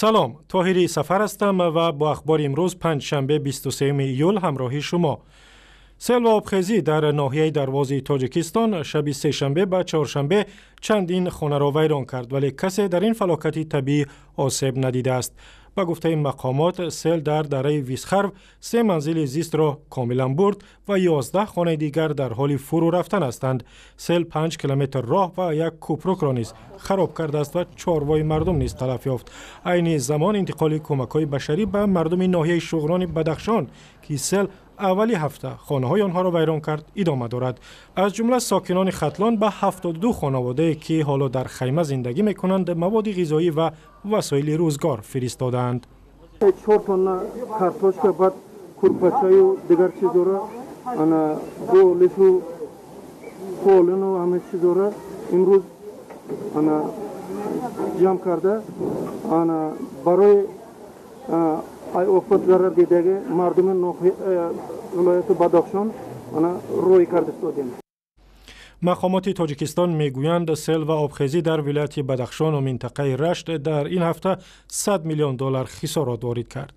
Салом, Тоҳири Сафар ҳастам ва бо ахбори имрӯз, панҷшанбе, 23 июл, ҳамроҳи шумо. Сел ва обхезӣ дар ноҳияи Дарвози Тоҷикистон шаби сешанбе ба чоршанбе чандин хонаро вайрон кард, вале касе дар ин фалокати табиӣ осеб надидааст. Ба гуфтаи мақомот, сел дар дараи Висхарв се манзили зистро комилан бурд ва 11 хонаи дигар дар ҳоли фурӯ рафтан ҳастанд. Сел 5 километр роҳ ва як кӯпрукро низ хароб кардааст ва чорвои мардум низ талаф ёфт. Айни замон интиқоли кӯмакҳои башарӣ ба мардуми ноҳияи Шуғнони Бадахшон, ки сел аввали ҳафта хонаҳои онҳоро вайрон кард, идома дорад. Аз ҷумла сокинони Хатлон ба 72 хонаводае, ки ҳоло дар хайма зиндагӣ мекунанд, маводи ғизоӣ ва васоили рӯзгор фиристодаанд. 4 тонна картошка, баъд курпачаю дигар чизора, ана болишу қолину ҳама чизора имрӯз ана ҷамъ карда, ана барои ай офат зарар дидаги мардуми вилояти Бадахшон ана рӯй карда истодем. Мақомоти Тоҷикистон мегӯянд, сел ва обхезӣ дар вилояти Бадахшону минтақаи Рашт дар ин ҳафта 100 миллион доллар хисорот ворид кард.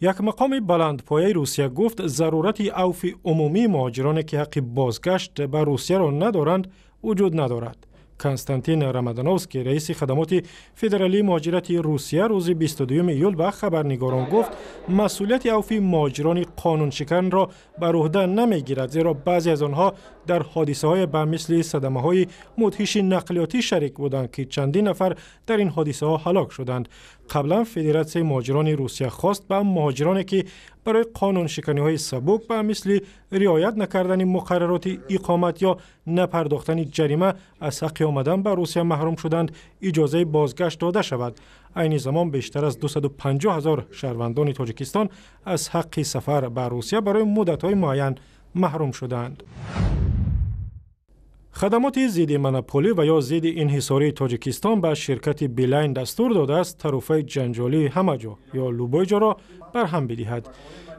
Як мақоми баландпояи Русия гуфт, зарурати авфи умумии муҳоҷироне, ки ҳаққи бозгашт ба Русияро надоранд, вуҷуд надорад. Константин Ромадановский, раиси хадамоти федералии муҳоҷирати Русия, рӯзи 22 июл ба хабарнигорон гуфт, масъулияти авфи муҳоҷирони қонуншиканро бар уҳда намегирад, зеро баъзе аз онҳо дар ҳодисаҳое ба мисли садамаҳои мудҳиши нақлиётӣ шарик буданд, ки чандин нафар дар ин ҳодисаҳо ҳалок шуданд. Қаблан Федератсияи муҳоҷирони Русия хост, ба муҳоҷироне, ки барои қонуншиканиҳои сабук ба мисли риоят накардани муқаррароти иқомат ё напардохтани ҷарима аз ҳаққи омадан ба Русия маҳрум шуданд, иҷозаи бозгашт дода шавад. Айни замон бештар аз 250 ҳазор шаҳрвандони Тоҷикистон аз ҳаққи сафар ба Русия барои муддатҳои муайян маҳрум шудаанд. Хадамоти зидди монополӣ ва ё зидди инҳисории Тоҷикистон ба ширкати Билайн дастур додааст, тарофаи ҷанҷолии ҳамаҷо ё любой ҷоро барҳам бидиҳад.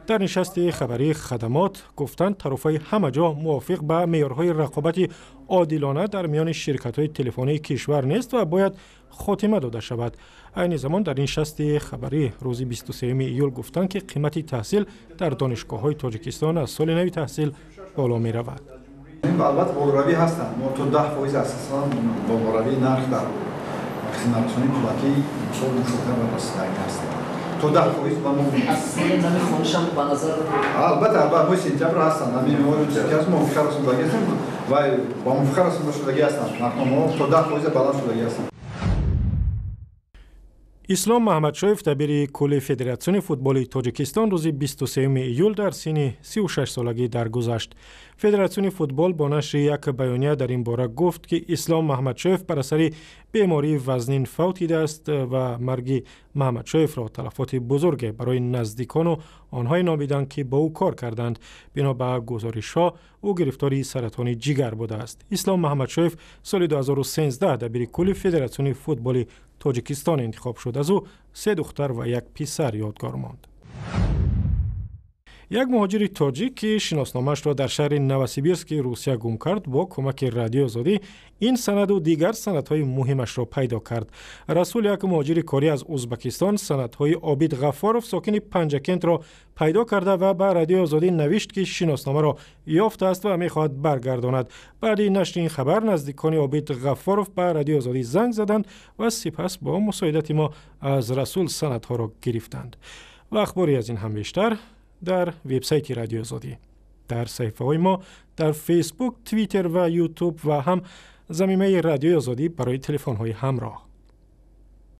Дар нишасти хабарии хадамот гуфтанд, тарофаи ҳамаҷо мувофиқ ба меъёрҳои рақобати одилона дар миёни ширкатҳои телефонии кишвар нест ва бояд хотима дода шавад. Айни замон дар нишасти хабарӣ рӯзи 23 июл гуфтанд, ки қимати таҳсил дар донишгоҳҳои Тоҷикистон аз соли нави таҳсил боло меравад. Албатта, болоравӣ ҳастанд. Мо то 10% асосан болоравии нарх дар хизматрасонии пулакӣ мисол мушоҳида ва расидагӣ ҳастем, то 10% ба мо. Албатта, албатта, моҳи сентябр ҳастанд, ҳамин мувофиқа расондагӣ ҳастем ва ба мувофиқа расонда шудагӣ ҳастанд. Нархномаҳо то 10% баланд шудагӣ ҳастанд. Ислом Маҳмадшоев, дабири кулли Федератсиони футболи Тоҷикистон, рӯзи 23 июл дар синни 36 солагӣ даргузашт. Федератсиони футбол бо нашри як баёния дар ин бора гуфт, ки Ислом Маҳмадшоев бар асари бемории вазнин фавтидааст ва марги Маҳмадшоевро талафоти бузурге барои наздикону онҳое номиданд, ки бо ӯ кор карданд. Бино ба гузоришҳо, ӯ гирифтори саратони ҷигар будааст. Ислом Маҳмадшоев соли 2013 дабири кулли Федератсиони футболи Тоҷикистон интихоб шуд. Аз ӯ се духтар ва як писар ёдгор монд. Як муҳоҷири тоҷик, ки шиносномаашро дар шаҳри Новосибирски Русия гум кард, бо кӯмаки Радиои Озодӣ ин санаду дигар санадҳои муҳимашро пайдо кард. Расул, як муҳоҷири корӣ аз Узбакистон, санадҳои Обид Ғаффоров, сокини Панҷакентро пайдо карда ва ба Радиои Озодӣ навишт, ки шиносномаро ёфтааст ва мехоҳад баргардонад. Баъди нашри ин хабар наздикони Обид Ғаффоров ба Радиои Озодӣ занг заданд ва сипас бо мусоидати мо аз Расул санадҳоро гирифтанд. Ва ахбори аз ин ҳам бештар дар вебсайти Радиои Озодӣ, дар саҳифаҳои мо дар Фейсбук, Твиттер ва Ютуб ва ҳам замимаи Радиои Озодӣ барои телефонҳои ҳамроҳ.